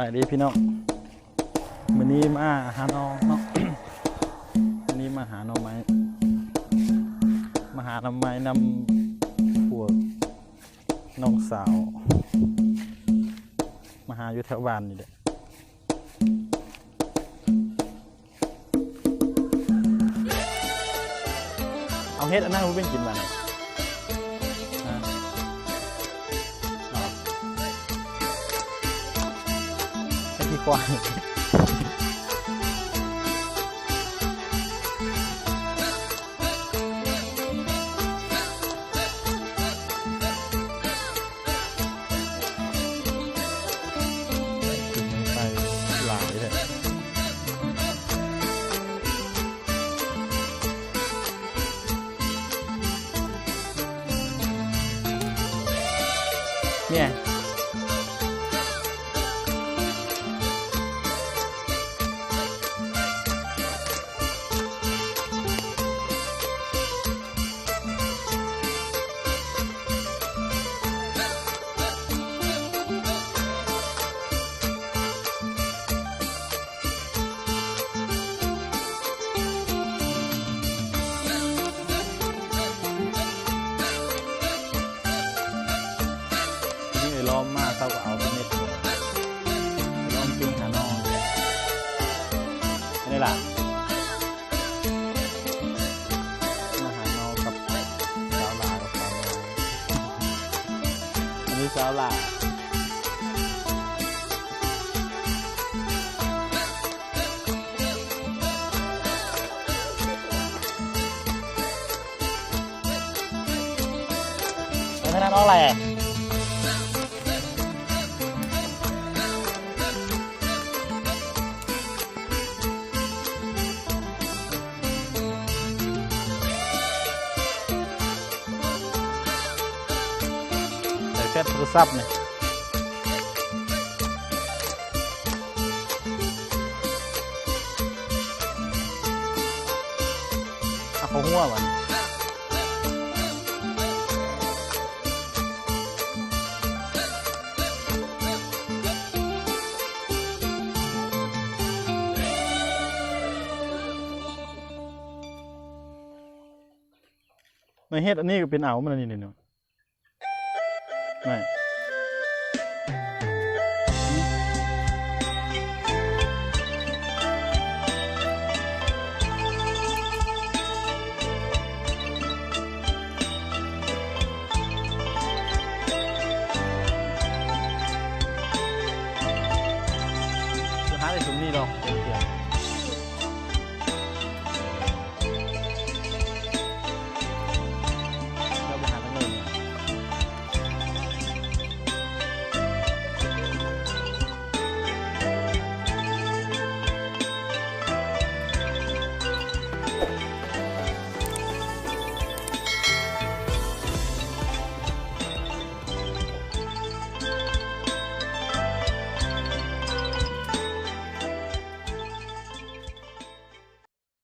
ສະບາຍດີພີ່ນ້ອງ ມື້ນີ້ມາຫານ້ອງເນາະ ມື້ນີ້ມາຫາໜໍ່ໄມ້ ມາຫາໜໍ່ໄມ້ນຳພວກນ້ອງສາວ ມາຫາຢູ່ແຖວບ້ານນີ້ແຫຼະ. ເອົາເຮັດອັນນັ້ນບໍ່ເປັນກິນບາດນີ້ ຮະ ເຮັດທີ່ຄວາຍ. ໄປຫຼາຍແທ້ ເມຍ. ນີ້ໄອ້ລ້ອມມາ ເຂົາກໍເອົາເປັນເມັດເລີຍ ໄອ້ລ້ອມກິນຫາໜໍ່ ອັນນີ້ລະ ມາຫານ້ອງກັບສາວຫຼ້າກັບສາວນ້ອຍ ອັນນີ້ສາວຫຼ້າ ເອີ ເທົ່ານັ້ນອອກແຫຼະ. ໃສ່ແຟດໂທລະສັບນີ້ ເອົາເຂົ້າຫົວບັດ. ມາເຮັດອັນນີ້ກໍເປັນເອົາມັນອັນນີ້ເນາະ ນີ້. ຫາໄດ້ຊຸມນີ້ດອກ ເປັນເທື່ອ ແລ້ວໄປຫາທາງເດີ່ນ. ເ